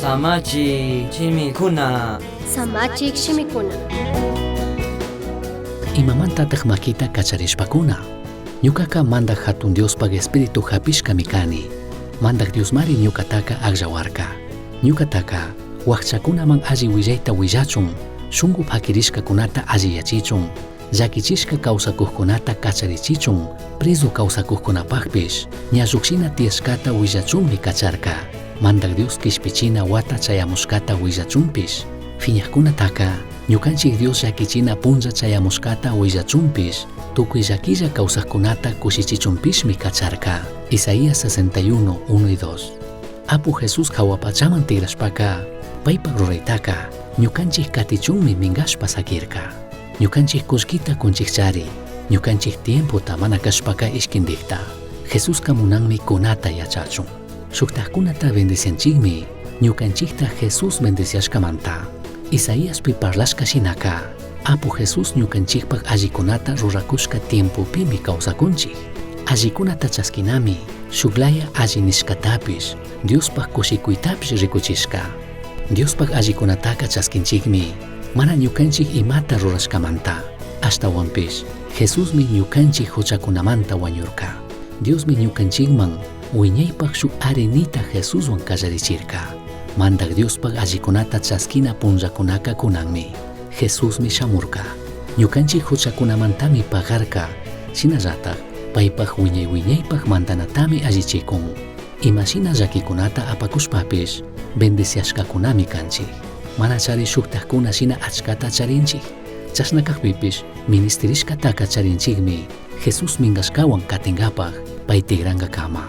Samachik shimikuna. Samachik shimikuna. Imamantataj makita kacharishpakuna? Ñucaca Mandaj Jatun Diospaj Espíritu japishcami cani. Mandaj Diosmari ñucataca agllahuarca. Ñucataca huajchacunaman alli huillaita huillachun, shungu paquirishcacunata alliyachichun, llaquichishca causacujcunata cacharichichun, prezu causacujcunapajpish, ña llujshina tiyashcata huillachunmi cacharca. Mandaj Dios quishpichina huata chayamushcata huillachunpish, fiñajcunataca ñucanchij Dios llaquichina punlla chayamushcata huillachunpish, tucui llaquilla causajcunata cushichichunpishmi cacharca. Isaías 61, 1 y 2. Apu Jesús jahua pachaman tigrashpaca, paipaj ruraitaca ñucanchij catichunmi mingashpa saquirca. Ñucanchij cullquita cunchijchari, ñucanchij tiempota mana cashpaca ishquindijta. Jesusca munanmi cunata yachachun. Shujtajcunata bendicianchijmi, ñucanchijta Jesús bendiciashcamanta. Isaíaspi parlashca shinaca, Apu Jesús ñucanchijpaj allicunata ruracushca tiempopimi causacunchij. Allicunata chasquinami, shuglaya alli nishcatapish, Diospaj cushicuitapish ricuchishca. Diospaj allicunataca chasquinchijmi, mana ñucanchij imata rurashcamanta. Ashtahuanpish, Jesusmi ñucanchij juchacunamanta huañurca. Diosmi ñucanchijman huiñaipaj shuj arenita Jesushuan callarichirca. Mandaj Diospaj allicunata chasquina punllacunaca cunanmi. Jesusmi shamurca. Ñucanchij juchacunamantami pagarca. Shinallataj paipaj huiñai huiñaipaj mandanatami allichicun. Ima shina llaquicunata apacushpapish bendiciashcacunami canchij. Mana chari shujtajcuna shina achcata charinchij. Chashna cajpipish ministirishcataca charinchijmi Jesús mingashcahuan catingapaj pai tigrangacama.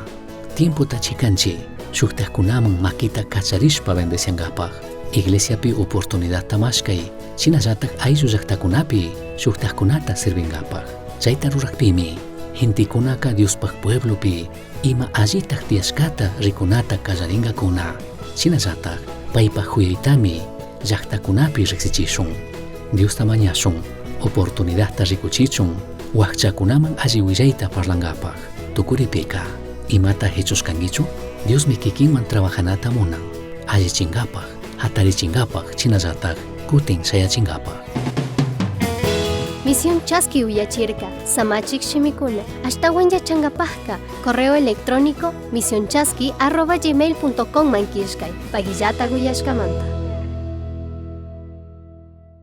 Tiempota chicanchi shujtajcunaman maquita cacharishpa bendiciangapaj. Iglesiapi oportunidadta mashcai, shinallataj ayllu llajtacunapi shujtajcunata sirvingapaj. Chaita rurajpimi, gentecunaca Diospaj pueblopi ima allitaj tiyashcata ricunata callaringacuna. Shinallataj paipaj juyaitami llajtacunapi rijsichishun. Diosta mañashun, oportunidadta ricuchichun, huajchacunaman alli huillaita parlangapaj. Tucuripica, imata hechushcanguichu? Diosmi kikinwan trabajanata munan. Allichingapaj, jatarichingapaj, shinallataj cutin shayachingapaj. Misión Chaski uyachirka, Samachik shimikuna, ashtawan yachangapajka, correo electrónico misionchaski@gmail.com man killkay, pagillata uyashkamanta.